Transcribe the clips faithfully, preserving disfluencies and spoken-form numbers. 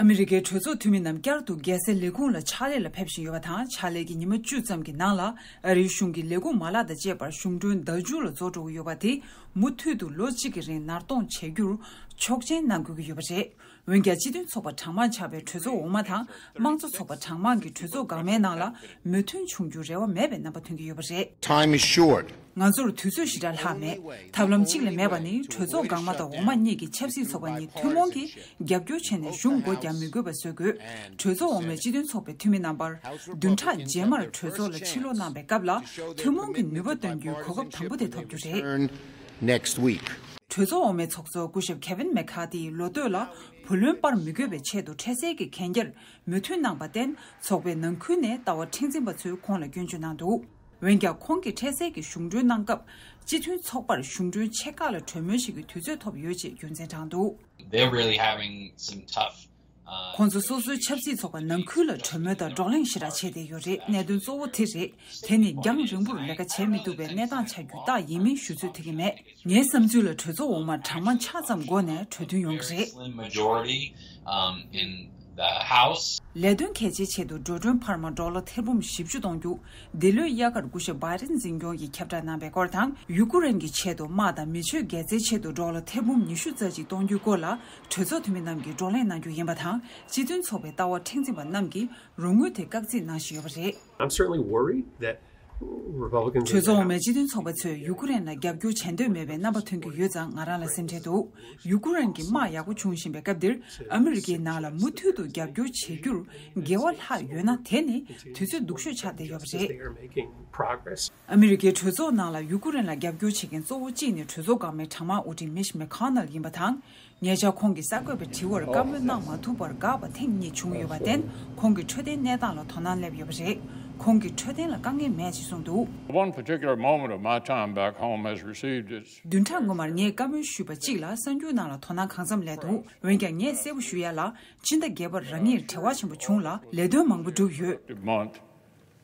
ཨ་མི་རི་ཀའི་གྲོས་ཚོགས་འཐུས་མི་རྣམས་བསྐྱར་དུ་རྒྱལ་སའི་ལས་ཁུངས་ལ་ཕྱག་ལས་ལ་ཕེབས་བཞིན་ཡོད་པ་དང་། ཕྱག་ལས་ཀྱི་ཉི་མ་བཅུ་ཙམ་གྱི་ནང་ལ་ཨ་རིའི་གཞུང་གི་ལས་ཁུངས་མ་ལག་དང་བཅས་པར་གཞུང་གྲོན་ཟླ་མཇུག་ལ་རྫོགས་འགྲོ་གི་ཡོད་པ་དེ་མུ་མཐུད་དུ་ལོ་གཅིག་གི་རིང་ནར་གཏོང་བྱེད་རྒྱུར་ཆོག་མཆན་གནང་དགོས་ཀྱི་ཡོད་པ་རེད། འོན་ཀྱང་སྤྱི་མཐུན་ཚོགས་པ་གྲངས་མང་ཆགས་པའི་གྲོས་ཚོགས་འོག་མ་དང་དམངས་གཙོ་ཚོགས་པ་གྲངས་མང་གི་གྲོས་ཚོགས་འགག་མའི་ནང་ལ་མོས་མཐུན་བྱུང་རྒྱུར་རེ་བ་མེད་པའི་རྣམ་པ་ཐོན་གྱི་ཡོད་པ་རེད། Time is short. ང་ཚོར་དུས་ཚོད་ཞེ་དྲག་ལྷག་མེད། ཐབས་ལམ་གཅིག་ལས་མེད་པ་ནི་གྲོས་ཚོགས་འགག་མ་དང་འོག་མ་གཉིས་ཀྱི་ཆབ་སྲིད་ཚོགས་པ་གཉིས་ཐུན་མོང་གིས་རྒྱབ་སྐྱོར་བྱས་ནས་གཞུང་སྒོ་རྒྱག་མི་དགོས་པ་བཟོ་དགོས། གྲོས་ཚོགས་འོག་མའི་སྤྱི་མཐུན་ཚོགས་པའི་འཐུས་མི་རྣམ་པར་བདུན་ཕྲག་རྗེས་མར་གྲོས་ཚོགས་ལ་ཕྱིར་ལོག་གནང་བའི་སྐབས་ལ་ཐུན་མོང་གི་ནུས་པ་འདོན་རྒྱུའི་གོ་སྐབས་དང་པོ་དེ་ཐོབ་རྒྱུ་རེད། Turn next week. གྲོས་ཚོགས་འོག་མའི་ཚོགས་གཙོ་སྐུ་ཞབས་Kevin McCarthy ལོ་སྟོད་ལ་བུ་ལོན་སྤར་མི་དགོས་པའི་ཆེད་དུ་འཕྲལ་སེལ་གྱི་གན་རྒྱར་མོས་མཐུན་གནང་བར་བརྟེན། ཚོགས་པའི་ནང་ཁུལ་ནས་ལྟ་བ་མཁྲེགས་འཛིན་པ་ཚོས་ཁོང་ལ་སྐྱོན་བརྗོད་གནང་འདུག་འོན་ཀྱང་ཁོང་གིས་འཕྲལ་སེལ་གྱི་གཞུང་གྲོན་གནང་སྐབས་སྤྱི་མཐུན་ཚོགས་པར་གཞུང་གྲོན་ཆེ་ཁག་ལ་གྲོས་མོལ་བྱེད་རྒྱུའི་དུས་ཚོད་ཐོབ་ཡོད་ཅེས་རྒྱུ་མཚན་དྲངས་འདུག They're really having some tough, uh, ཁོང་ཚོ་སོ་སོའི་ཆབ་སྲིད་ཚོགས་པ་ནང་ཁུལ་ལ་གྲོས་མོལ་དང་བགྲོ་གླེང་ཞེ་དྲག་བྱས་བསྡད་ཡོད་རེད། གནད་དོན་གཙོ་བོ་དེ་རེད། དེ་ནི་རྒྱང་རིང་པོར་ལས་ཀ་བྱེད་མི་ཐུབ་པའི་གནས་སྟངས་ཆགས་རྒྱུའི་རྟགས་ཡིན་མིན་ཞུ་ཚོད་ཐིག་གི་མེད། ངའི་བསམ་ཚུལ་ལ་གྲོས་ཚོགས་འོག་མར་གྲངས་མང་ཆ་ཙམ་དགོས་ནས་གྲོས་མཐུན་ཡོང་གི་རེད། Slim majority, um, in the House. ལས་དོན་གལ་ཆེའི་ཆེད་དུ་འགྲོ་གྲོན་འཕར་མ་ཌོ་ལར་ཐེར་འབུམ་བཞི་བཅུ་གཏོང་རྒྱུ། འདི་ལོའི་དབྱར་ཁར་སྐུ་ཞབས་བྷའི་ཌེན་འཛིན་སྐྱོང་གིས་ཁྱབ་བསྒྲགས་གནང་བའི་སྐོར་དང་། ཡུ་ཀུ་རེན་གྱི་ཆེད་དུ་དམག་དང་མི་ཆོས་རྒྱལ་རྩེའི་ཆེད་དུ་ཌོ་ལར་ཐེར་འབུམ་ཉི་ཤུ་རྩ་གཅིག་གཏོང་རྒྱུའི་སྐོར་ལ་གྲོས་ཚོགས་འཐུས་མི་རྣམས་ཀྱིས་བགྲོ་གླེང་གནང་རྒྱུ་ཡིན་པ་དང་། སྤྱི་མཐུན་ཚོགས་པའི་ལྟ་བ་མཁྲེགས་འཛིན་པ་རྣམས་ཀྱིས་རོགས་དངུལ་དེ་བཀག་རྩིས་གནང་བཞིན་ཡོད་པ་རེད། I'm certainly worried that Republicans གྲོས་ཚོགས་འོག་མའི་སྤྱི་མཐུན་ཚོགས་པ་ཚོས་ཡུ་ཀུ་རེན་ལ་རྒྱབ་སྐྱོར་བྱེད་འདོད་མེད་པའི་རྣམ་པ་ཐོན་གྱི་ཡོད་ཙང་ང་རང་ལ་སེམས་ཁྲལ་འདུག་ཡུ་ཀུ་རེན་གྱི་དམག་ཡག་པོ་བྱུང་བཞིན་པའི་སྐབས་འདིར་ཨ་མི་རི་ཀའི་ནང་ལ་མུ་མཐུད་དུ་རྒྱབ་སྐྱོར་བྱེད་རྒྱུར་འགལ་བ་ལྷག་ཡོད་ན། དེ་ནི་དུས་ཚོད་སྡུག་ཤོས་ཆགས་བསྡད་ཡོད་པ་རེད། They're making progress. ཨ་མི་རི་ཀའི་གྲོས་ཚོགས་ནང་ལ་ཡུ་ཀུ་རེན་ལ་རྒྱབ་སྐྱོར་བྱེད་མཁན་གཙོ་བོ་གཅིག་ནི་གྲོས་ཚོགས་འགག་མའི་གྲངས་མང་དབུ་ཁྲིད་མིཆ་མེ་ཁོ་ནལ་ཡིན་པ་དང་། ཉེ་ཆར་ཁོང་གིས་གསར་འགོད་པའི་དྲི་བར་བཀའ་མོལ་གནང་མ་ཐུབ་པར་དགག་པ་ཐེངས་གཉིས་བྱུང་ཡོད་པར་བརྟེན། ཁོང་གིས་འཕྲོད་བསྟེན་གནས་སྟངས་ལ་དོ་སྣང་སླེབས་ཡོད་པ་རེད། ཁོང་གིས་འཕྲོད་བསྟེན་ལ་དཀའ་ངལ་མེད་ཅེས་གསུངས་འདུག One particular moment of my time back home has received its བདུན་ཕྲག་སྔོན་མར་ངས་བཀའ་མོལ་ཞུས་པ་གཅིག་ལ་གསར་འགྱུར་ནང་ལ་དོ་སྣང་གང་འཚམ་སླེབས་འདུག་འོན་ཀྱང་ངས་གསལ་པོ་ཞུ་ཡ་ལ། སྤྱི་ཟླ་བརྒྱད་པར་རང་ཉིད་བྲེལ་བ་ཆེན་པོ་བྱུང་ལ། ལས་དོན་མང་པོ་བསྒྲུབས་ཡོད། Month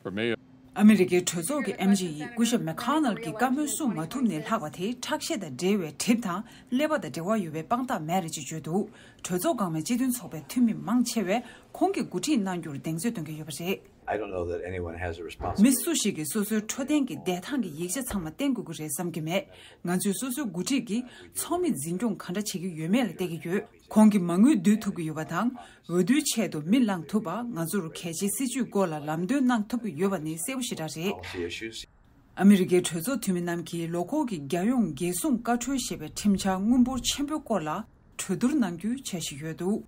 for me. ཨ་མི་རི་ཀའི་གྲོས་ཚོགས་ཀྱི་ཨེམ་ཆི་ཡིས་སྐུ་ཞབས་མེ་ཁོ་ནལ་གྱི་བཀའ་མོལ་གསུང་མ་ཐུབ་ནས་ལྷག་པ་དེ་ཁྲག་ཤེད་དང་འབྲེལ་བའི་གྲིབ་དང་ཀླད་པ་དང་འབྲེལ་བ་ཡོད་པའི་དཔང་རྟགས་མེད་རེད་ཅེས་བརྗོད་འདུག་གྲོས་ཚོགས་འགག་མའི་སྤྱི་མཐུན་ཚོགས་པའི་འཐུས་མི་མང་ཆེ་བས་ཁོང་གིས་འགོ་ཁྲིད་གནང་རྒྱུར་གདེང་ཚོད་སྟོན་གྱི་ཡོད་པ་རེད། I don't know that anyone has a responsibility. མི་སུ་ཞིག་གིས་སོ་སོའི་འཕྲོད་བསྟེན་གྱི་བདེ་ཐང་གི་ཡིག་ཆ་ཚང་མ་བསྟན་དགོས་ཀྱི་རེད་བསམ་གྱི་མེད། ང་ཚོས་སོ་སོའི་འགོ་ཁྲིད་ཀྱིས་ཚོགས་མི་འཛིན་སྐྱོང་ག་འདྲ་བྱེད་ཀྱི་ཡོད་མེད་ལ་བལྟ་གི་ཡོད། ཁོང་གིས་མ་དངུལ་བསྡུ་ཐུབ་ཀྱི་ཡོད་པ་དང་། འོས་བསྡུའི་ཆེད་དུ་མི་བླངས་ཐུབ་པ། ང་ཚོར་གལ་ཆེའི་སྲིད་ཇུས་སྐོར་ལ་ལམ་སྟོན་གནང་ཐུབ་ཀྱི་ཡོད་པ་ནི་གསལ་པོ་ཞེ་དྲག་རེད། Policy issues. ཨ་མི་རི་ཀའི་གྲོས་ཚོགས་འཐུས་མི་རྣམས་ཀྱིས་ལོ་འཁོར་གྱི་རྒྱལ་ཡོངས་རྒྱལ་སྲུང་བཀའ་འཁྲོལ་ཞེས་པའི་ཁྲིམས་འཆར་དངུལ་འབོར་ཆེན་པོའི་སྐོར་ལ་གྲོས་བསྡུར་གནང་རྒྱུའི་འཆར་གཞི་ཡོད་འདུག